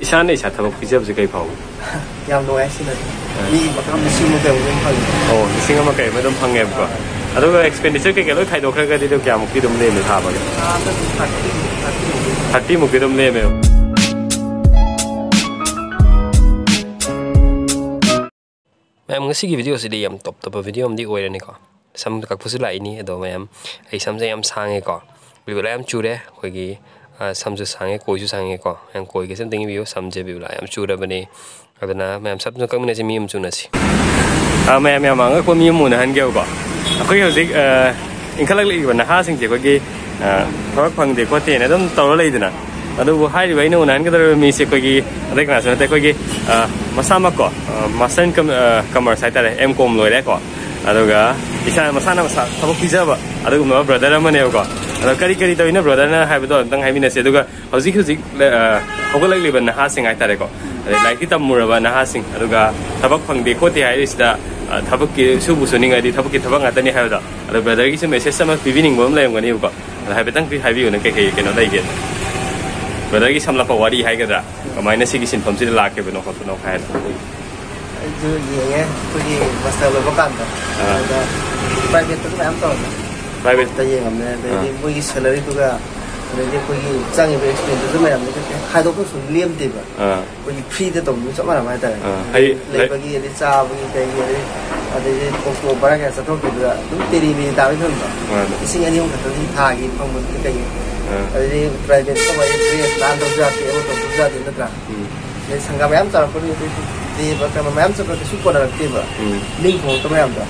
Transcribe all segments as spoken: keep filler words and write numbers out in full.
ꯏꯁꯥꯅ ꯏꯁꯥ ꯊꯕꯛ ꯄꯤꯖꯕꯁꯦ ꯀꯩ ꯐꯥꯎꯏ? ꯌꯥꯝ ꯅꯨꯡꯉꯥꯏ ꯁꯤꯅꯗꯤ꯫ ꯃꯤ ꯃꯈꯜ ꯂꯤꯁꯤꯡ ꯑꯃ ꯀꯩꯃꯨꯛ ꯑꯗꯨꯝ ꯐꯪꯉꯦ꯫ ꯑꯣ, ꯂꯤꯁꯤꯡ ꯑꯃ ꯀꯩ ꯑꯃ ꯑꯗꯨꯝ ꯐꯪꯉꯦꯕꯀꯣ꯫ ꯑꯗꯨꯒ ꯑꯦꯛꯁꯄꯦꯟꯗꯤꯆꯔ ꯀꯩꯀꯩ ꯂꯣꯏ ꯈꯥꯏꯗꯣꯛꯈ꯭ꯔꯒꯗꯤ ꯑꯗꯨꯝ ꯀꯌꯥꯃꯨꯛꯇꯤ ꯑꯗꯨꯝ ꯂꯦꯝꯃꯦ ꯊꯥ ꯑꯃꯒꯤ? ꯊꯥꯗ ꯑꯗꯨꯝ ꯊꯥꯔꯇꯤ ꯊꯥꯔꯇꯤ ꯊꯥꯔꯇꯤꯃꯨꯛꯇꯤ ꯑꯗꯨꯝ ꯂꯦꯝꯃꯦꯕ꯫ ꯃꯌꯥꯝ, ꯉꯁꯤꯒꯤ ꯚꯤꯗꯤꯑꯣꯁꯤꯗꯤ ꯌꯥꯝ ꯇꯣꯞ ꯇꯣꯞꯄ ꯚꯤꯗꯤꯑꯣ ꯑꯃꯗꯤ ꯑꯣꯏꯔꯅꯤꯀꯣ꯫ ꯁꯝ ꯀꯛꯄꯁꯨ ꯂꯥꯛꯏꯅꯤ꯫ ꯑꯗꯣ ꯃꯌꯥꯝ, ꯑꯩ ꯁꯝꯁꯦ ꯌꯥꯝ ꯁꯥꯡꯉꯦꯀꯣ, ꯕꯤꯕꯨꯂꯥ ꯌꯥꯝ ꯆꯨꯔꯦ꯫ ꯑꯩꯈꯣꯏꯒꯤ ꯑ, ꯁꯝꯁꯨ ꯁꯥꯡꯉꯦ, ꯀꯣꯏꯁꯨ ꯁꯥꯡꯉꯦꯀꯣ꯫ ꯃꯌꯥꯝ, ꯀꯣꯏꯒꯁꯦ ꯑꯝꯇꯪ ꯌꯦꯡꯕꯤꯌꯨ꯫ ꯁꯝꯁꯦ ꯕꯤꯕꯨꯂꯥ ꯌꯥꯝ ꯆꯨꯔꯕꯅꯤ꯫ ꯑꯗꯨꯅ ꯃꯌꯥꯝ, ꯁꯝꯁꯨ ꯀꯛꯃꯤꯟꯅꯁꯤ, ꯃꯤ ꯑꯃ ꯆꯨꯅꯁꯤ꯫ ꯑ, ꯃꯌꯥꯝ, ꯌꯥꯝ ꯑꯉꯛꯄ ꯃꯤ ꯑꯃ ꯎꯅꯍꯟꯒꯦꯕꯀꯣ꯫ ꯑꯩꯈꯣꯏ ꯍꯧꯖꯤꯛ ꯑ, ꯏꯟꯈꯠꯂꯛꯂꯤꯕ ꯅꯍꯥꯁꯤꯡꯁꯦ ꯑꯩꯈꯣꯏꯒꯤ ꯑ, ꯊꯕꯛ ꯐꯪꯗꯦ ꯈꯣꯠꯇꯦꯅ ꯑꯗꯨꯝ ꯇꯧꯔ ꯂꯩꯗꯅ꯫ ꯑꯗꯨꯕꯨ ꯍꯥꯏꯔꯤꯕ ꯑꯩꯅ ꯎꯅꯍꯟꯒꯗꯧꯔꯤꯕ ꯃꯤꯁꯦ ꯑꯩꯈꯣꯏꯒꯤ ꯑꯇꯩ ꯀꯅꯥꯁꯨ ꯅꯠꯇꯦ, ꯑꯩꯈꯣꯏꯒꯤ ꯑ, ꯃꯁꯥꯃꯛꯀꯣ, ꯃꯥꯁꯇꯔ ꯏꯟ ꯀꯃꯔꯁ ꯍꯥꯏꯇꯥꯔꯦ, ꯑꯦꯝ ꯀꯣꯝ ꯂꯣꯏꯔꯦꯀꯣ꯫ ꯑꯗꯨꯒ ꯏꯁꯥ ꯃꯁꯥꯅ ꯃꯁꯥ ꯊꯕꯛ ꯄꯤꯖꯕ ꯑꯗꯨꯒꯨꯝꯂꯕ ꯕ꯭ꯔꯗꯔ ꯑꯃꯅꯦꯕꯀꯣ꯫ ꯑꯗꯣ ꯀꯔꯤ ꯀꯔꯤ ꯇꯧꯔꯤꯅꯣ ꯕ꯭ꯔꯗꯔꯅ ꯍꯥꯏꯕꯗꯣ ꯑꯝꯇꯪ ꯍꯥꯏꯃꯤꯟꯅꯁꯤ꯫ ꯑꯗꯨꯒ ꯍꯧꯖꯤꯛ ꯍꯧꯖꯤꯛ ꯑ, ꯍꯧꯒꯠꯂꯛꯂꯤꯕ ꯅꯍꯥꯁꯤꯡ ꯍꯥꯏꯇꯥꯔꯦꯀꯣ, ꯑꯗꯩ ꯂꯥꯏꯔꯤꯛꯇꯤ ꯇꯝꯃꯨꯔꯕ ꯅꯍꯥꯁꯤꯡ, ꯑꯗꯨꯒ ꯊꯕꯛ ꯐꯪꯗꯦ ꯈꯣꯠꯇꯦ ꯍꯥꯏꯔꯤꯁꯤꯗ ꯑ, ꯊꯕꯛꯀꯤ ꯁꯨꯕ ꯁꯨꯅꯤꯡꯉꯗꯤ ꯊꯕꯛꯀꯤ ꯊꯕꯛ ꯉꯥꯛꯇꯅꯤ ꯍꯥꯏꯕꯗꯣ꯫ ꯑꯗꯣ ꯕ꯭ꯔꯗꯔꯒꯤꯁꯨ ꯃꯦꯁꯦꯖ ꯑꯃ ꯄꯤꯕꯤꯅꯤꯡꯕ ꯑꯃ ꯂꯩꯔꯝꯒꯅꯦꯕꯀꯣ꯫ ꯑꯗꯣ ꯍꯥꯏꯐꯦꯠꯇꯪ ꯄꯤ-, ꯍꯥꯏꯕꯤꯌꯨꯅꯦ, ꯀꯩꯀꯩ ꯀꯩꯅꯣ ꯂꯩꯒꯦ? ꯕ꯭ꯔꯗꯔꯒꯤ ꯁꯝꯂꯞꯄ ꯋꯥꯔꯤ ꯍꯥꯏꯒꯗ꯭ꯔꯥ, ꯀꯃꯥꯏꯅ ꯁꯤꯒꯤ ꯁꯤꯟꯐꯝꯁꯤꯗ ꯂꯥꯛꯈꯤꯕꯅꯣ ꯈꯣꯠꯄꯅꯣ ꯍꯥꯏꯔꯣ꯫ ꯑꯩꯁꯨ ꯌꯦꯡꯉꯦ, ꯑꯩꯈꯣꯏꯒꯤ ꯃꯥꯁꯇꯔ ꯂꯣꯏꯕ ꯀꯥꯟꯗ꯫ ꯑꯥ꯫ ꯑꯗꯨꯗ ꯄ꯭ꯔꯥꯏꯚꯦꯠꯇꯁꯨ ꯃꯌꯥꯝ ꯇꯧꯔꯝꯃꯦ꯫ ꯄ꯭ꯔꯥꯏꯚꯦꯠ ꯇ ꯌꯦꯡꯉꯝꯃꯦ꯫ ꯑꯗꯩꯗꯤ ꯑꯥ꯫ ꯃꯣꯏꯒꯤ ꯁꯦꯂꯔꯤꯗꯨꯒ ꯑꯗꯩꯗꯤ ꯑꯩꯈꯣꯏꯒꯤ ꯆꯪꯉꯤꯕ ꯑꯦꯛꯁꯄꯦꯟꯗꯤꯆꯔ ꯃꯌꯥꯝꯗꯨꯒ ꯈꯥꯏꯗꯣꯛꯄ ꯁꯨꯝ ꯂꯦꯝꯗꯦꯕ꯫ ꯑꯥ꯫ ꯑꯩꯈꯣꯏꯒꯤ ꯐ꯭ꯔꯤꯗ ꯇꯧꯕꯒ ꯆꯞ ꯃꯥꯟꯅꯕ ꯍꯥꯏꯇꯥꯔꯦ꯫ ꯑꯥ, ꯍꯥꯏꯗꯤ ꯂꯥꯏ- ꯂꯩꯕꯒꯤ, ꯑꯗꯩ ꯆꯥꯕꯒꯤ, ꯀꯩꯒꯤ, ꯑꯗꯩ ꯑꯗꯩꯗꯤ ꯑꯣꯇꯣ ꯚꯔꯥ ꯀꯌꯥ ꯆꯠꯊꯣꯛꯈꯤꯕꯗ ꯑꯗꯨꯝ ꯇꯦꯔꯤ ꯃꯦꯔꯤ ꯇꯥꯕꯒꯤ ꯐꯤꯕꯝꯗꯣ꯫ ꯃꯥꯅꯦ꯫ ꯂꯤꯁꯤꯡ ꯑꯅꯤ ꯑꯍꯨꯝ ꯈꯛꯇꯗꯤ ꯊꯥꯒꯤ ꯐꯪꯕꯗꯨꯗꯤ ꯀꯩꯒꯤ? ꯑꯥ꯫ ꯑꯗꯩꯗꯤ ꯄ꯭ꯔꯥꯏꯚꯦꯠꯇ ꯇꯧꯕ ꯍꯥꯏꯗꯤ ꯗ꯭ꯔꯦꯁ ꯅꯥꯟꯗꯕꯁꯨ ꯌꯥꯗꯦ, ꯑꯃ ꯇꯧꯗꯕꯁꯨ ꯌꯥꯗꯦ, ꯅꯠꯇ꯭ꯔꯥ? ꯎꯝ꯫ ꯑꯗꯩ ꯁꯪꯒꯥ ꯃꯌꯥꯝ ꯆꯥꯎꯔꯛꯄꯗꯨꯗꯤ ꯗꯦꯕ ꯀꯔꯃ ꯃꯌꯥꯝ ꯆꯠꯄꯗ ꯀꯩꯁꯨ ꯀꯣꯟꯅꯔꯛꯇꯦꯕ꯫ ꯎꯝ꯫ ꯅꯤꯡ ꯊꯣꯡꯉꯛꯇꯕ ꯃꯌꯥꯝꯗꯣ꯫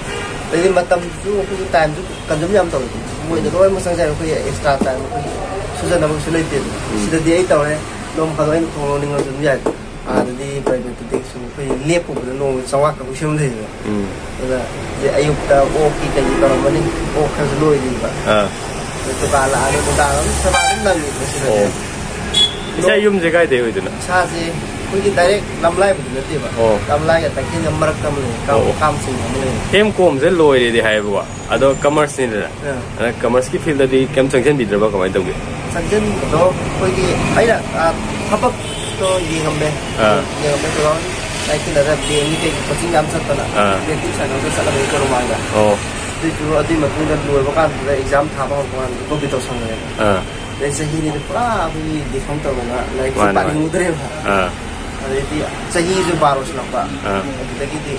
ꯑꯗꯩꯗꯤ ꯃꯇꯝꯁꯨ ꯑꯩꯈꯣꯏꯒꯤ ꯇꯥꯏꯝꯁꯨ ꯀꯟꯖꯨꯝ ꯌꯥꯝ ꯇꯧꯋꯦ꯫ ꯃꯣꯏꯗ ꯂꯣꯏꯅꯃꯛ ꯆꯪꯖꯔꯦ, ꯑꯩꯈꯣꯏꯒꯤ ꯑꯦꯛꯁꯇ꯭ꯔꯥ ꯇꯥꯏꯝ ꯑꯩꯈꯣꯏꯒꯤ ꯁꯨꯖꯅꯕꯁꯨ ꯂꯩꯇꯦꯕ꯫ ꯎꯝ꯫ ꯁꯤꯗꯗꯤ ꯑꯩ ꯇꯧꯔꯦ, ꯅꯣꯡ ꯐꯥꯗꯣꯛ ꯑꯩꯅ ꯊꯣꯡ ꯂꯣꯟꯅꯤꯡꯉꯁꯨ ꯑꯗꯨꯝ ꯌꯥꯏ꯫ ꯑꯥꯗꯗꯤ ꯄ꯭ꯔꯥꯏꯚꯦꯠꯇꯗꯤ ꯁꯨꯝ ꯑꯩꯈꯣꯏ ꯂꯦꯞꯄꯨꯕꯗ ꯅꯣꯡꯃ ꯆꯥꯝꯃꯉꯥ ꯀꯛꯄꯁꯨ ꯑꯗꯨꯝ ꯂꯩꯌꯦꯕ꯫ ꯎꯝ꯫ ꯑꯗꯨꯅ ꯍꯧꯖꯤꯛ ꯑꯌꯨꯛꯇ ꯑꯣꯛꯀꯤ ꯀꯩꯒꯤ ꯇꯧꯔꯝꯃꯅꯤ, ꯑꯣꯛ ꯈꯔꯁꯨ ꯂꯣꯏꯔꯤꯕ꯫ ꯑꯥ꯫ ꯑꯗꯨ ꯗꯨꯀꯥꯟ ꯂꯥꯛꯑꯅꯤ, ꯗꯨꯀꯥꯟ ꯑꯗꯨꯝ ꯁꯦꯕꯥ ꯑꯗꯨꯝ ꯅꯪꯉꯦꯕ ꯁꯤꯗꯗꯤ꯫ ꯑꯣ꯫ ꯏꯁꯥ ꯌꯨꯝꯁꯦ ꯀꯥꯏꯗꯩ ꯑꯣꯏꯗꯣꯏꯅꯣ? ꯏꯁꯥꯁꯦ ꯑꯩꯈꯣꯏꯒꯤ ꯗꯥꯏꯔꯦꯛ ꯂꯝꯂꯥꯏꯕꯨꯗꯤ ꯅꯠꯇꯦꯕ꯫ ꯑꯣ꯫ ꯂꯝꯂꯥꯏꯒ ꯇꯈꯦꯜꯒ ꯃꯔꯛꯇ ꯑꯃ ꯂꯩ, ꯑꯣ, ꯑꯣ꯫ ꯀꯥꯝ ꯆꯤꯡꯕ ꯑꯃ ꯂꯩ꯫ ꯑꯦꯝ ꯀꯣꯝꯁꯦ ꯂꯣꯏꯔꯦꯗꯤ ꯍꯥꯏꯌꯦꯕꯀꯣ, ꯑꯗꯣ ꯀꯃꯔꯁꯅꯤꯗꯅ꯫ ꯑꯥ꯫ ꯑꯗ ꯀꯃꯔꯁꯀꯤ ꯐꯤꯜꯗꯗꯤ ꯀꯩꯝ ꯆꯪꯁꯤꯟꯕꯤꯗ꯭ꯔꯕ, ꯀꯃꯥꯏꯅ ꯇꯧꯒꯦ? ꯆꯪꯁꯤꯟꯕꯗꯣ ꯑꯩꯈꯣꯏꯒꯤ ꯑꯩꯅ, ꯑꯥ, ꯊꯕꯛ ꯌꯦꯡꯉꯝꯃꯦ꯫ ꯑꯥ꯫ ꯌꯦꯡꯉꯝꯃꯦ꯫ ꯇꯨ ꯊꯥꯎꯖꯟ ꯅꯥꯏꯟꯇꯤꯟ ꯑꯗ ꯕꯦꯡꯒꯤ ꯀꯩꯒꯤ ꯀꯣꯆꯤꯡ ꯌꯥꯝ ꯆꯠꯇꯅ ꯑꯥ꯫ Banking sign ꯍꯣꯝꯗ ꯆꯠꯂꯝꯃꯦ ꯀꯣꯔꯣꯅꯥꯒ꯫ ꯑꯣ꯫ ꯑꯗꯨꯏꯁꯨ ꯑꯗꯨꯏ ꯃꯇꯨꯡꯗ ꯂꯣꯏꯕ ꯀꯥꯟꯗꯨꯗ ꯑꯦꯛꯖꯥꯝ ꯊꯥꯕ ꯍꯧꯔꯛꯄ ꯀꯥꯟꯗ ꯀꯣꯚꯤꯠ ꯇꯧꯁꯟꯈ꯭ꯔꯦꯕ꯫ ꯑꯥ꯫ ꯑꯗꯩ ꯆꯍꯤꯅꯤꯗ ꯄꯨꯔꯥ ꯑꯩꯈꯣꯏꯒꯤ ꯗꯤꯐꯪ ꯇꯧꯗꯅ ꯂꯥꯏꯔꯤꯛꯁꯦ ꯃꯥꯅꯦ, ꯃꯥꯅꯦ꯫ ꯄꯥꯅꯤꯡꯉꯨꯗ꯭ꯔꯦꯕ꯫ ꯑꯥ꯫ ꯑꯗꯩꯗꯤ ꯆꯍꯤꯁꯨ ꯕꯥꯔꯣ ꯁꯨꯔꯛꯄ꯫ ꯑꯥ꯫ ꯑꯗꯨꯗꯒꯤꯗꯤ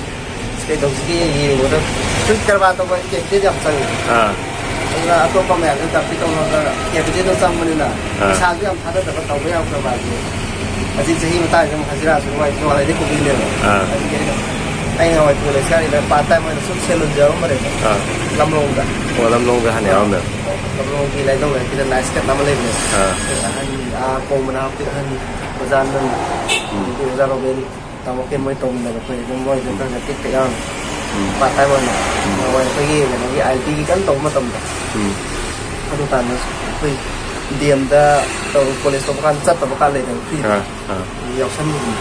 ꯀꯩꯗꯧꯁꯤꯒꯦ ꯌꯦꯡꯕꯗ ꯁꯨꯝ ꯀꯔꯕꯥꯔ ꯇꯧꯕ ꯍꯥꯏꯁꯦ ꯀꯦꯄꯤꯇꯦꯜ ꯌꯥꯝ ꯆꯪꯉꯦ꯫ ꯑꯥ꯫ ꯑꯗꯨꯅ ꯑꯇꯣꯞꯄ ꯃꯌꯥꯝꯗ ꯇꯥꯛꯄꯤ ꯇꯧꯅꯕꯗ ꯀꯦꯄꯤꯇꯦꯜꯗꯣ ꯆꯪꯕꯅꯤꯅ ꯑꯥ꯫ ꯄꯩꯁꯥꯁꯨ ꯌꯥꯝ ꯊꯥꯗꯗꯕ ꯇꯧꯕ ꯌꯥꯕ ꯀꯔꯕꯥꯔꯁꯦ ꯍꯧꯖꯤꯛ ꯆꯍꯤ ꯃꯇꯥꯡꯁꯤꯗ ꯑꯃꯨꯛ ꯍꯖꯤꯔꯥꯁꯨ ꯅꯨꯡꯉꯥꯏ ꯅꯨꯡꯉꯥꯏꯗꯤ ꯀꯨꯝꯕꯤꯅꯦꯕ꯫ ꯑꯥ꯫ ꯑꯗꯨꯒꯤ ꯑꯩꯅ ꯑꯩꯅ ꯍꯋꯥꯏ ꯀꯣꯂꯦꯖ ꯀꯥꯔꯤꯉꯩꯗ ꯄꯥꯔꯠ ꯇꯥꯏꯝ ꯑꯣꯏꯅ ꯁꯨꯝ ꯁꯦꯂꯨꯟꯁꯦ ꯌꯥꯎꯔꯝꯕꯅꯦꯕ꯫ ꯑꯥ꯫ ꯂꯝꯂꯣꯡꯗ꯫ ꯑꯣ, ꯂꯝꯂꯣꯡꯗ ꯍꯥꯟꯅ ꯌꯥꯎꯔꯝꯃꯦꯕ꯫ ꯂꯝꯂꯣꯡꯒꯤ ꯂꯥꯏꯙꯧ ꯂꯩꯔꯛꯀꯤꯗ ꯅꯥꯏꯠ ꯀꯠ ꯑꯃ ꯂꯩꯕꯅꯦꯕ꯫ ꯑꯥ꯫ ꯑꯍꯟ ꯑꯥ ꯀꯣꯡꯕ ꯅꯍꯥꯛꯀꯤ ꯑꯍꯟ ꯑꯣꯖꯥ ꯅꯟ ꯎꯝ꯫ ꯑꯗꯒꯤ ꯑꯣꯖꯥ ꯔꯣꯕꯦꯟ ꯇꯥꯃꯣ ꯀꯦꯝ ꯃꯣꯏ ꯇꯧꯃꯤꯟꯅꯕ ꯑꯩꯈꯣꯏ ꯑꯗꯨꯝ ꯃꯣꯏꯗ ꯈꯔ ꯈꯔ ꯇꯦꯛ ꯇꯦꯛ ꯌꯥꯎꯔꯝꯃꯤ꯫ ꯎꯝ꯫ ꯄꯥꯔꯠ ꯇꯥꯏꯝ ꯑꯣꯏꯅ꯫ ꯎꯝ꯫ ꯅꯍꯥꯟꯋꯥꯏ ꯑꯩꯈꯣꯏꯒꯤ ꯀꯩꯅꯣꯒꯤ ꯑꯥꯏ ꯇꯤꯒꯤ ꯀꯟꯅ ꯇꯧꯕ ꯃꯇꯝꯗ꯫ ꯎꯝ꯫ ꯑꯗꯨ ꯀꯥꯟꯗ ꯑꯩꯈꯣꯏ ꯗꯤ ꯑꯦꯝꯗ ꯇꯧ-, ꯀꯣꯂꯦꯖ ꯇꯧꯕ ꯀꯥꯟꯗ ꯆꯠꯇꯕ ꯀꯥꯟ ꯂꯩꯗꯅ ꯐ꯭ꯔꯤꯗ꯫ ꯑꯥ, ꯑꯥ꯫ ꯌꯥꯎꯁꯟꯕꯗꯨꯅꯤ꯫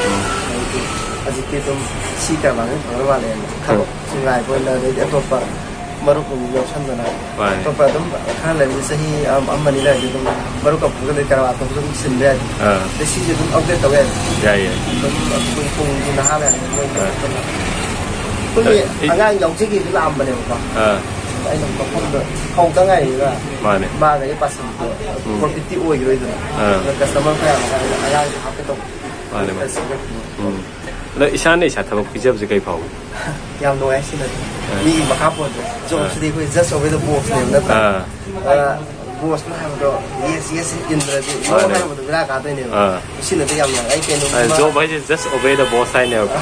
ꯎꯝ꯫ ꯑꯗꯩꯗꯤ ꯍꯧꯖꯤꯛꯇꯤ ꯑꯗꯨꯝ ꯁꯤ ꯀꯔꯕꯥꯔꯁꯤꯅ ꯐꯒꯗꯧ ꯃꯥꯜꯂꯦꯅ ꯎꯝ꯫ ꯊꯕꯛꯁꯨ ꯉꯥꯏꯕ ꯑꯣꯏꯅ ꯑꯗꯩꯗꯤ ꯑꯇꯣꯞꯄ ꯃꯔꯨꯞ ꯑꯃꯨꯛ ꯌꯥꯎꯁꯟꯗꯅ ꯃꯥꯅꯦ꯫ ꯑꯇꯣꯞꯄ ꯑꯗꯨꯝ ꯈꯔ ꯂꯩꯔꯗꯤ ꯆꯍꯤ ꯑꯃ, ꯑꯃꯅꯤ ꯂꯩꯔꯗꯤ ꯑꯗꯨꯝ ꯃꯔꯨꯞꯀ ꯄꯨꯜꯂꯒ ꯀꯔꯕꯥꯔ ꯑꯇꯣꯞꯄꯁꯨ ꯑꯗꯨꯝ ꯁꯤꯟꯕ ꯌꯥꯏ꯫ ꯑꯥ꯫ ꯑꯗꯩ ꯁꯤꯁꯦ ꯑꯗꯨꯝ ꯑꯞꯒ꯭ꯔꯦꯗ ꯇꯧꯕ ꯌꯥꯏ꯫ ꯌꯥꯏ, ꯌꯥꯏ꯫ ꯑꯗꯨꯝ ꯑꯩꯈꯣꯏ ꯄꯨꯡꯁꯤ ꯅꯍꯥ ꯃꯌꯥꯝ ꯃꯣꯏ ꯑꯥ꯫ ꯑꯩꯈꯣꯏꯒꯤ ꯑꯩ ꯑꯉꯥꯡ ꯌꯥꯎꯖꯒꯦꯁꯨ ꯂꯥꯛꯑꯝꯕꯅꯦꯕꯀꯣ꯫ ꯑꯥ꯫ ꯑꯩꯅ ꯃꯐꯝꯗꯣ ꯍꯧꯗ ꯉꯥꯏꯔꯤꯕ ꯃꯥꯅꯦ꯫ ꯃꯥꯒ ꯑꯩ ꯄꯥꯁꯟꯗꯣ ꯎꯝ꯫ ꯄ꯭ꯔꯣꯐꯤꯠꯇꯤ ꯑꯣꯏꯈꯤꯔꯣꯏꯗꯅ꯫ ꯑꯥ꯫ ꯑꯗꯨꯅ ꯀꯁꯇꯃꯔ ꯈꯔ ꯌꯥꯝ ꯂꯥꯛꯑꯒ ꯑꯉꯥꯡꯁꯨ ꯍꯥꯞꯀꯦ ꯇꯧꯕ꯫ ꯃꯥꯅꯦ, ꯃꯥꯅꯦ꯫ ꯈꯔ ꯁꯦꯝꯒꯠꯄꯤꯌꯣ꯫ ꯎꯝ꯫ ꯑꯗꯣ ꯏꯁꯥꯅ ꯏꯁꯥ ꯊꯕꯛ ꯄꯤꯖꯕꯁꯦ ꯀꯩ ꯐꯥꯎꯏ? ꯌꯥꯝ ꯅꯨꯡꯉꯥꯏ ꯁꯤꯅꯗꯤ꯫ ꯑꯥ꯫ ꯃꯤꯒꯤ ꯃꯈꯥ ꯄꯣꯟꯗ꯭ꯔꯦ꯫ ꯑꯥ꯫ ꯖꯣꯕꯁꯤꯗꯤ ꯑꯩꯈꯣꯏ just obey the bossꯅꯦꯕ ꯅꯠꯇ꯭ꯔꯥ? ꯑꯥ꯫ ꯑꯥ, ꯕꯣꯁꯅ ꯍꯥꯏꯕꯗꯣ yes, yes ꯏꯟꯗ꯭ꯔꯗꯤ no ꯃꯥꯅꯦ꯫ ꯍꯥꯏꯕꯗꯣ ꯕꯦꯔꯥ ꯀꯥꯗꯣꯏꯅꯦꯕ꯫ ꯑꯥ꯫ ꯁꯤꯅꯗꯤ ꯌꯥꯝ ꯅꯨꯡꯉꯥꯏ꯫ ꯑꯩ ꯑꯥ, ꯀꯩꯅꯣꯒꯨꯝꯕ ꯖꯣꯕ ꯍꯥꯏꯁꯦ just obey the boss ꯍꯥꯏꯅꯦꯕ꯫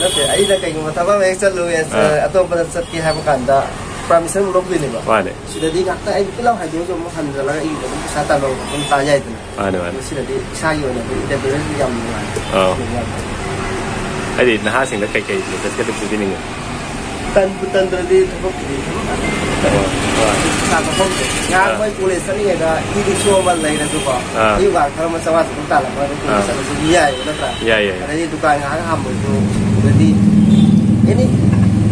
ꯅꯠꯇꯦ, ꯑꯩꯅ ꯀꯩꯒꯨꯝꯕ ꯊꯕꯛ ꯑꯃ ꯍꯦꯛ ꯆꯠꯂꯨꯔꯦ, ꯑꯥ꯫ ꯑꯇꯣꯞꯄꯗ ꯆꯠꯀꯦ ꯍꯥꯏꯕ ꯀꯥꯟꯗ permission ꯑꯃꯨꯛ ꯂꯧꯗꯣꯏꯅꯦꯕ꯫ ꯃꯥꯅꯦ꯫ ꯁꯤꯗꯗꯤ ꯉꯥꯛꯇ ꯑꯩ ꯄꯨꯂꯞ ꯍꯥꯏꯗꯣꯛꯑꯒ ꯑꯃꯨꯛ ꯍꯟꯖꯜꯂꯒ ꯑꯩꯒꯤꯗ ꯑꯗꯨꯝ ꯄꯩꯁꯥ ꯇꯥꯟꯕꯝ ꯑꯗꯨꯝ ꯇꯥꯟ ꯌꯥꯏꯗꯅ꯫ ꯃꯥꯅꯦ, ꯃꯥꯅꯦ꯫ ꯃꯁꯤꯅꯗꯤ ꯏꯁꯥꯒꯤ ꯑꯣꯏꯅꯗꯤ ꯏꯟꯇꯔꯄ꯭ꯔꯤꯅꯔꯁꯤꯞ ꯌꯥꯝ ꯅꯨꯡꯉꯥꯏ꯫ ꯑꯥ꯫ ꯁꯤꯅ ꯌꯥꯝ ꯐꯩ꯫ ꯍꯥꯏꯗꯤ ꯅꯍꯥꯁꯤꯡꯗ ꯀꯩꯀꯩ message ꯀꯗꯤ ꯄꯤꯕꯤꯅꯤꯡꯉꯤ? ꯇꯟꯕꯨ ꯇꯟꯗ꯭ꯔꯗꯤ ꯊꯕꯛꯄꯨꯗꯤ ꯊꯕꯛ ꯉꯥꯛꯇꯅꯤ꯫ ꯑꯣ, ꯍꯣꯏ꯫ ꯄꯩꯁꯥ ꯊꯣꯛꯐꯝꯁꯦ꯫ ꯉꯥꯏꯍꯥꯛ ꯑꯥ꯫ ꯃꯣꯏ ꯀꯣꯂꯦꯖ ꯆꯠꯂꯤꯉꯩꯗ ꯏ ꯔꯤꯛꯁꯣ ꯑꯃ ꯂꯩꯔꯁꯨꯀꯣ, ꯑꯥ꯫ ꯑꯌꯨꯛ ꯉꯥꯏꯍꯥꯛ ꯈꯔ ꯑꯃ ꯆꯥꯝꯃꯉꯥ ꯆꯥꯇ꯭ꯔꯨꯛ ꯇꯥꯜꯂꯛꯄ ꯑꯗꯨꯝ ꯀꯣꯂꯦꯖ ꯑꯥ꯫ ꯆꯠꯂꯁꯨ ꯌꯥꯏꯌꯦꯕ ꯅꯠꯇ꯭ꯔꯥ? ꯌꯥꯏ, ꯌꯥꯏ꯫ ꯑꯗꯩꯗꯤ ꯗꯨꯀꯥꯟ ꯉꯥꯏꯍꯥꯛ ꯍꯥꯡꯕꯁꯨ ꯑꯗꯩꯗꯤ ꯑꯦꯅꯤ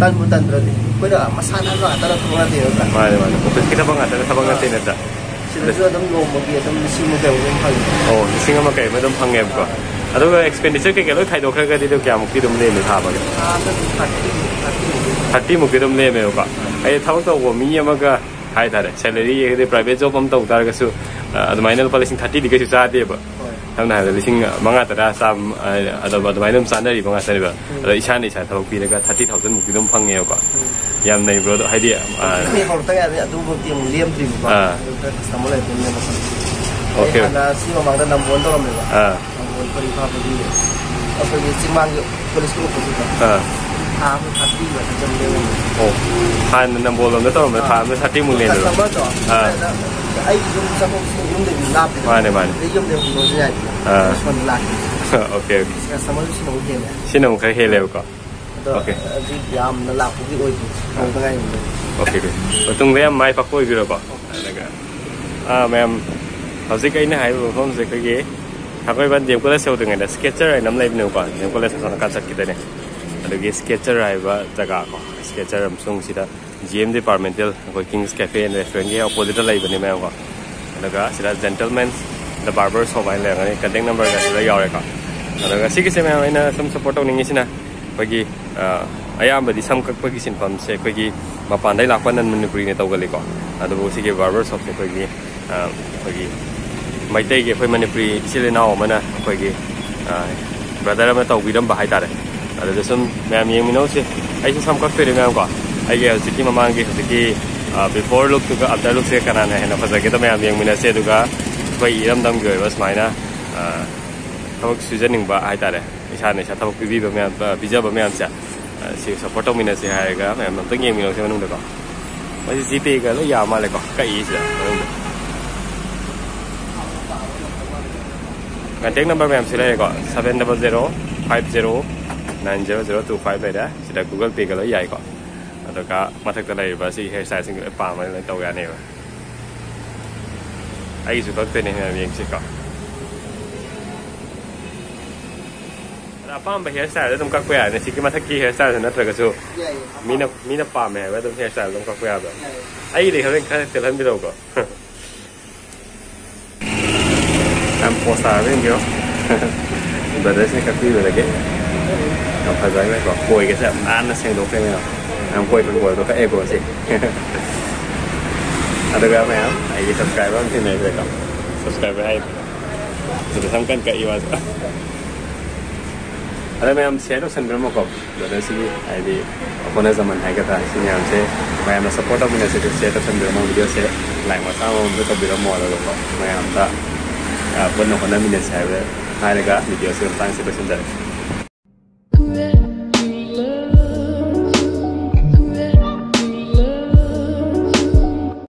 ꯇꯟꯕꯨ ꯇꯟꯗ꯭ꯔꯗꯤ ꯑꯩꯈꯣꯏꯅ ꯃꯁꯥ ꯅꯥꯟꯕ ꯉꯥꯛꯇꯅ ꯊꯕꯛ ꯅꯠꯇꯦ ꯅꯠꯇ꯭ꯔꯥ? ꯃꯥꯅꯦ, ꯃꯥꯅꯦ꯫ ꯑꯣꯐꯤꯁꯀꯤ ꯊꯕꯛ ꯉꯥꯛꯇꯅ ꯊꯕꯛ ꯑꯥ꯫ ꯅꯠꯇꯦ ꯅꯠꯇ꯭ꯔꯥ? ꯁꯤꯗꯁꯨ ꯑꯗꯨꯝ ꯅꯣꯡꯃꯒꯤ ꯑꯗꯨꯝ ꯂꯤꯁꯤꯡ ꯑꯃ ꯀꯩꯃꯨꯛ ꯑꯗꯨꯝ ꯐꯪꯉꯤ꯫ ꯑꯣ, ꯂꯤꯁꯤꯡ ꯑꯃ ꯀꯩ ꯑꯃ ꯑꯗꯨꯝ ꯐꯪꯉꯦꯕꯀꯣ꯫ ꯑꯗꯨꯒ ꯑꯦꯛꯁꯄꯦꯟꯗꯤꯆꯔ ꯀꯩꯀꯩ ꯂꯣꯏ ꯈꯥꯏꯗꯣꯛꯈ꯭ꯔꯒꯗꯤ ꯑꯗꯨꯝ ꯀꯌꯥꯃꯨꯛꯇꯤ ꯑꯗꯨꯝ ꯂꯦꯝꯃꯦ ꯊꯥ ꯑꯃꯒꯤ? ꯊꯥꯗ ꯑꯗꯨꯝ ꯊꯥꯔꯇꯤ, ꯊꯥꯔꯇꯤ꯫ ꯊꯥꯔꯇꯤ ꯃꯨꯛꯇꯤ ꯑꯗꯨꯝ ꯂꯦꯝꯃꯦꯕꯀꯣ꯫ ꯑꯩ ꯊꯕꯛ ꯇꯧꯕ ꯃꯤ ꯑꯃꯒ ꯍꯥꯏꯇꯥꯔꯦ, ꯁꯦꯂꯔꯤ ꯍꯥꯏꯗꯤ ꯄ꯭ꯔꯥꯏꯚꯦꯠ ꯖꯣꯕ ꯑꯃ ꯇꯧ ꯇꯥꯔꯒꯁꯨ, ꯑ, ꯑꯗꯨꯃꯥꯏꯅ ꯂꯨꯄꯥ ꯂꯤꯁꯤꯡ ꯊꯥꯔꯇꯤꯗꯤ ꯀꯩꯁꯨ ꯆꯥꯗꯦꯕ꯫ ꯍꯣꯏ꯫ ꯁꯝꯅ ꯍꯥꯏꯔꯕꯗ ꯂꯤꯁꯤꯡ ꯃꯉꯥ, ꯇꯔꯥ, ꯆꯥꯝꯃ, ꯑ, ꯑꯗꯨꯝ, ꯑꯗꯨꯃꯥꯏꯅ ꯑꯗꯨꯝ ꯆꯥꯅꯔꯤꯕ ꯉꯥꯛꯇꯅꯦꯕ꯫ ꯎꯝ꯫ ꯑꯗꯣ ꯏꯁꯥꯅ ꯏꯁꯥ ꯊꯕꯛ ꯄꯤꯔꯒ ꯊꯥꯔꯇꯤ ꯊꯥꯎꯖꯟ ꯃꯨꯛꯇꯤ ꯑꯗꯨꯝ ꯐꯪꯉꯦꯕꯀꯣ꯫ ꯎꯝ꯫ ꯌꯥꯝ ꯅꯩꯕ꯭ꯔꯣ? ꯑꯗꯣ ꯍꯥꯏꯗꯤ, ꯑ, ꯃꯤ ꯍꯧꯔꯛꯇ ꯉꯥꯏꯔꯤ, ꯑꯗꯨꯃꯛꯇꯤ ꯑꯃꯨꯛ ꯂꯦꯝꯗ꯭ꯔꯤꯕꯀꯣ꯫ ꯑꯥ꯫ ꯑꯗꯨꯗ ꯀꯁꯇꯃꯔ ꯂꯩꯇꯕꯅꯤꯅ ꯃꯐꯝ꯫ ꯑꯣꯀꯦ꯫ ꯑꯩ ꯍꯥꯟꯅ ꯁꯤ ꯃꯃꯥꯡꯗ ꯅꯝꯕꯣꯜ ꯇꯧꯔꯝꯃꯦꯕ꯫ ꯑꯥ꯫ ꯅꯝꯕꯣꯜ ꯄꯔꯤ ꯐꯥꯕꯒꯤ ꯑꯩꯈꯣꯏꯒꯤ ꯆꯤꯡꯃꯥꯡꯒꯤ ꯀꯣꯂꯦꯖꯀꯤ ꯑꯣꯄꯣꯖꯤꯠꯇ꯫ ꯑꯥ꯫ ꯊꯥ ꯑꯃ ꯊꯥꯔꯇꯤ ꯃꯊꯛ ꯆꯪ ꯂꯩꯔꯝꯃꯦ꯫ ꯑꯣ꯫ ꯍꯥꯟꯅ ꯅꯝꯕꯣꯜ ꯂꯣꯝꯗ ꯇꯧꯔꯝꯕ, ꯑꯥ꯫ ꯊꯥ ꯑꯃꯗ ꯊꯥꯔꯇꯤ ꯃꯨꯛ ꯂꯦꯝꯃꯦꯕ꯫ ꯀꯁꯇꯃꯔꯗꯣ ꯑꯥ꯫ ꯑꯩꯒꯤ ꯌꯨꯝ ꯆꯠꯊꯣꯛ ꯆꯠꯁꯤꯟ ꯌꯨꯝꯗꯒꯤ ꯂꯥꯞꯄꯦꯗꯅ꯫ ꯃꯥꯅꯦ, ꯃꯥꯅꯦ꯫ ꯑꯗꯩ ꯌꯨꯝꯗꯒꯤ ꯍꯨꯟꯗꯣꯛꯑꯁꯨ ꯌꯥꯏꯗꯅ꯫ ꯑꯥ꯫ ꯁꯣꯝꯗ ꯂꯥꯛꯀꯦ꯫ Okay, okay. ꯀꯁꯇꯃꯔꯗꯨ ꯁꯤꯅ ꯑꯃꯨꯛ ꯍꯦꯜꯂꯦ꯫ ꯁꯤꯅ ꯑꯃꯨꯛ ꯈꯔ ꯍꯦꯜꯂꯦꯕꯀꯣ꯫ ꯑꯗꯣ ꯑꯣꯀꯦ꯫ ꯍꯧꯖꯤꯛ ꯌꯥꯝꯅ ꯂꯥꯛꯄꯗꯤ ꯑꯣꯏꯗꯦ꯫ ꯍꯧꯕꯗ ꯉꯥꯏꯔꯤꯕꯅꯤꯅ꯫ Okay, okay. ꯃꯇꯨꯡꯗ ꯌꯥꯝ ꯃꯥꯏ ꯄꯥꯛꯄ ꯑꯣꯏꯕꯤꯔꯣꯀꯣ꯫ ꯑꯗꯨꯒ, ꯑꯥ, ꯃꯌꯥꯝ, ꯍꯧꯖꯤꯛ ꯑꯩꯅ ꯍꯥꯏꯔꯤꯕ ꯃꯐꯝꯁꯦ ꯑꯩꯈꯣꯏꯒꯤ ꯊꯥꯡꯃꯩꯕꯟ ꯗꯤ ꯑꯦꯝ ꯀꯣꯂꯦꯖ ꯌꯧꯗ꯭ꯔꯤꯉꯩꯗ ꯁ꯭ꯀꯦꯆꯔ ꯍꯥꯏꯅ ꯑꯃ ꯂꯩꯕꯅꯦꯕꯀꯣ꯫ ꯗꯤ ꯑꯦꯝ ꯀꯣꯂꯦꯖ ꯑꯁꯣꯝ ꯅꯥꯀꯟ ꯆꯠꯈꯤꯗꯣꯏꯅꯦ꯫ ꯑꯗꯨꯒꯤ ꯁ꯭ꯀꯦꯆꯔ ꯍꯥꯏꯕ ꯖꯒꯥ ꯀꯣ, ꯁ꯭ꯀꯦꯆꯔ ꯑꯃꯁꯨꯡ ꯁꯤꯗ ꯖꯤ ꯑꯦꯝ ꯗꯤꯄꯥꯔꯠꯃꯦꯟꯇꯦꯜ, ꯑꯩꯈꯣꯏ ꯀꯤꯡꯁ ꯀꯦꯐꯦ ꯑꯦꯟ ꯔꯦꯁꯇꯨꯔꯦꯟꯒꯤ ꯑꯣꯄꯣꯖꯤꯠꯇ ꯂꯩꯕꯅꯦ ꯃꯌꯥꯝꯀꯣ꯫ ꯑꯗꯨꯒ ꯁꯤꯗ ꯖꯦꯟꯇꯜꯃꯦꯟ ꯗ ꯕꯥꯔꯕꯔ ꯁꯣꯞ ꯍꯥꯏꯅ ꯂꯩꯔꯝꯒꯅꯤ, ꯀꯟꯇꯦꯛ ꯅꯝꯕꯔꯒ ꯁꯤꯗ ꯌꯥꯎꯔꯦꯀꯣ꯫ ꯑꯗꯨꯒ ꯁꯤꯒꯤꯁꯦ ꯃꯌꯥꯝ ꯑꯩꯅ ꯁꯨꯝ ꯁꯞꯄꯣꯔꯠ ꯇꯧꯅꯤꯡꯉꯤꯁꯤꯅ ꯑꯩꯈꯣꯏꯒꯤ, ꯑ, ꯑꯌꯥꯝꯕꯗꯤ ꯁꯝ ꯀꯛꯄꯒꯤ ꯁꯤꯟꯐꯝꯁꯦ ꯑꯩꯈꯣꯏꯒꯤ ꯃꯄꯥꯟꯗꯩ ꯂꯥꯛꯄ ꯅꯟ ꯃꯅꯤꯄꯨꯔꯤꯅ ꯇꯧꯒꯜꯂꯤꯀꯣ꯫ ꯑꯗꯨꯕꯨ ꯁꯤꯒꯤ ꯕꯥꯔꯕꯔ ꯁꯣꯞꯁꯦ ꯑꯩꯈꯣꯏꯒꯤ, ꯑ, ꯑꯩꯈꯣꯏꯒꯤ ꯃꯩꯇꯩꯒꯤ, ꯑꯩꯈꯣꯏ ꯃꯅꯤꯄꯨꯔꯤ ꯏꯆꯤꯜ ꯏꯅꯥꯎ ꯑꯃꯅ ꯑꯩꯈꯣꯏꯒꯤ, ꯑ, ꯕ꯭ꯔꯗꯔ ꯑꯃꯅ ꯇꯧꯕꯤꯔꯝꯕ ꯍꯥꯏꯇꯥꯔꯦ꯫ ꯑꯗꯨꯗ ꯁꯨꯝ ꯃꯌꯥꯝ ꯌꯦꯡꯃꯤꯟꯅꯧꯁꯦ꯫ ꯑꯩꯁꯨ ꯁꯝ ꯀꯛꯇꯣꯏꯅꯦ ꯃꯌꯥꯝꯀꯣ꯫ ꯑꯩꯒꯤ ꯍꯧꯖꯤꯛꯀꯤ ꯃꯃꯥꯡꯒꯤ ꯍꯧꯖꯤꯛꯀꯤ, ꯑ, ꯕꯤꯐꯣꯔ ꯂꯨꯛꯇꯨꯒ ꯑꯥꯐꯇꯔ ꯂꯨꯛꯁꯦ ꯀꯅꯥꯅ ꯍꯦꯟꯅ ꯐꯖꯒꯦꯗꯣ ꯃꯌꯥꯝ ꯌꯦꯡꯃꯤꯟꯅꯁꯦ꯫ ꯑꯗꯨꯒ ꯑꯩꯈꯣꯏ ꯏꯔꯝꯗꯝꯒꯤ ꯑꯣꯏꯕ ꯁꯨꯃꯥꯏꯅ, ꯑ, ꯊꯕꯛ ꯁꯨꯖꯅꯤꯡꯕ ꯍꯥꯏꯇꯥꯔꯦ, ꯏꯁꯥꯅ ꯏꯁꯥ ꯊꯕꯛ ꯄꯤꯕꯤꯕ ꯃꯌꯥꯝ, ꯑ, ꯄꯤꯖꯕ ꯃꯌꯥꯝꯁꯦ, ꯑ, ꯁꯤ ꯁꯞꯄꯣꯔꯠ ꯇꯧꯃꯤꯟꯅꯁꯦ ꯍꯥꯏꯔꯒ ꯃꯌꯥꯝ ꯑꯝꯇꯪ ꯌꯦꯡꯃꯤꯟꯅꯧꯁꯦ ꯃꯅꯨꯡꯗꯀꯣ꯫ ꯃꯁꯤ ꯖꯤꯄꯦꯒ ꯂꯣꯏ ꯌꯥ ꯃꯥꯜꯂꯦꯀꯣ, ꯀꯛꯏꯁꯤꯗ ꯃꯅꯨꯡꯗ꯫ ꯀꯟꯇꯦꯛ ꯅꯝꯕꯔ ꯃꯌꯥꯝꯁꯤ ꯂꯩꯔꯦꯀꯣ, seven double zero five zero nine zero zero two five ꯂꯩꯔꯦ꯫ ꯁꯤꯗ Google Payꯒ ꯂꯣꯏ ꯌꯥꯏꯀꯣ꯫ ꯑꯗꯨꯒ ꯃꯊꯛꯇ ꯂꯩꯔꯤꯕ ꯁꯤ ꯍꯤꯌꯔ ꯁ꯭ꯇꯥꯏꯜꯁꯤꯡꯗꯣ ꯂꯣꯏ ꯄꯥꯝꯃꯒ ꯂꯣꯏ ꯇꯧ ꯌꯥꯅꯦꯕ꯫ ꯑꯩꯒꯤꯁꯨ ꯀꯛꯇꯣꯏꯅꯦ ꯃꯌꯥꯝ ꯌꯦꯡꯁꯤꯀꯣ꯫ ꯑꯗ ꯑꯄꯥꯝꯕ ꯍꯤꯌꯔ ꯁ꯭ꯇꯥꯏꯜꯗ ꯑꯗꯨꯝ ꯀꯛꯄ ꯌꯥꯔꯅꯤ꯫ ꯁꯤꯒꯤ ꯃꯊꯛꯀꯤ ꯍꯤꯌꯔ ꯁ꯭ꯇꯥꯏꯜꯁꯦ ꯅꯠꯇ꯭ꯔꯒꯁꯨ ꯌꯥꯏꯌꯦ, ꯑꯄꯥꯝꯕ꯫ ꯃꯤꯅ, ꯃꯤꯅ ꯄꯥꯝꯃꯦ ꯍꯥꯏꯕ ꯑꯗꯨꯝ ꯍꯤꯌꯔ ꯁ꯭ꯇꯥꯏꯜ ꯑꯗꯨꯝ ꯀꯛꯄ ꯌꯥꯕ꯭ꯔꯥ? ꯌꯥꯏꯌꯦ꯫ ꯑꯩꯒꯤꯗꯤ ꯈꯔ, ꯈꯔ ꯇꯦꯜꯍꯟꯕꯤꯔꯛꯎꯀꯣ꯫ ꯌꯥꯝ ꯄꯣꯁ ꯇꯥꯔꯕ ꯌꯦꯡꯕꯤꯔꯣ꯫ ꯕ꯭ꯔꯗꯔꯁꯤꯅ ꯀꯛꯄꯤꯕꯗꯒꯤ ꯌꯥꯝ ꯐꯖꯈ꯭ꯔꯦꯀꯣ꯫ ꯀꯣꯏꯒꯁꯦ ꯌꯥꯝ ꯅꯥꯟꯅ ꯁꯦꯡꯗꯣꯛꯈ꯭ꯔꯦ ꯃꯌꯥꯝ꯫ ꯌꯥꯝ ꯀꯣꯏ ꯀꯣꯏ ꯀꯣꯏꯗꯣ ꯀꯛꯑꯦꯀꯣ ꯁꯤ꯫ ꯑꯗꯨꯒ ꯃꯌꯥꯝ ꯑꯩꯒꯤ ꯁꯕꯁꯀ꯭ꯔꯥꯏꯕꯔ ꯑꯃ ꯊꯦꯡꯅꯈ꯭ꯔꯦꯀꯣ꯫ ꯁꯕꯁꯀ꯭ꯔꯥꯏꯕꯔ ꯍꯥꯏ꯫ ꯑꯗꯨꯗ ꯁꯝ ꯀꯟ ꯀꯛꯏ ꯃꯥꯁꯨ꯫ ꯑꯗ ꯃꯌꯥꯝ ꯁꯤꯌꯔ ꯇꯧꯁꯟꯕꯤꯔꯝꯃꯣꯀꯣ꯫ ꯕ꯭ꯔꯗꯔꯁꯤꯒꯤ ꯍꯥꯏꯗꯤ ꯑꯩꯈꯣꯏꯅ ꯖꯃꯟ ꯍꯥꯏꯒꯗ꯭ꯔꯥ ꯁꯤ ꯃꯌꯥꯝꯁꯦ ꯃꯌꯥꯝꯅ ꯁꯞꯄꯣꯔꯠ ꯇꯧꯃꯤꯟꯅꯁꯦ꯫ ꯁꯤꯌꯔ ꯇꯧꯁꯟꯕꯤꯔꯝꯃꯣ꯫ ꯚꯤꯗꯤꯑꯣꯁꯦ ꯂꯥꯏꯛ ꯃꯆꯥ ꯑꯃꯃꯝꯁꯨ ꯇꯧꯕꯤꯔꯝꯃꯣ꯫ ꯑꯗꯨꯒꯀꯣ ꯃꯌꯥꯝꯗ ꯑ, ꯄꯨꯟꯅ ꯍꯣꯠꯅꯃꯤꯟꯅꯁꯦ ꯍꯥꯏꯕ ꯍꯥꯏꯔꯒ ꯚꯤꯗꯤꯑꯣꯁꯤ ꯃꯇꯥꯡꯁꯤꯗ ꯂꯣꯏꯁꯤꯟꯖꯔꯒꯦ꯫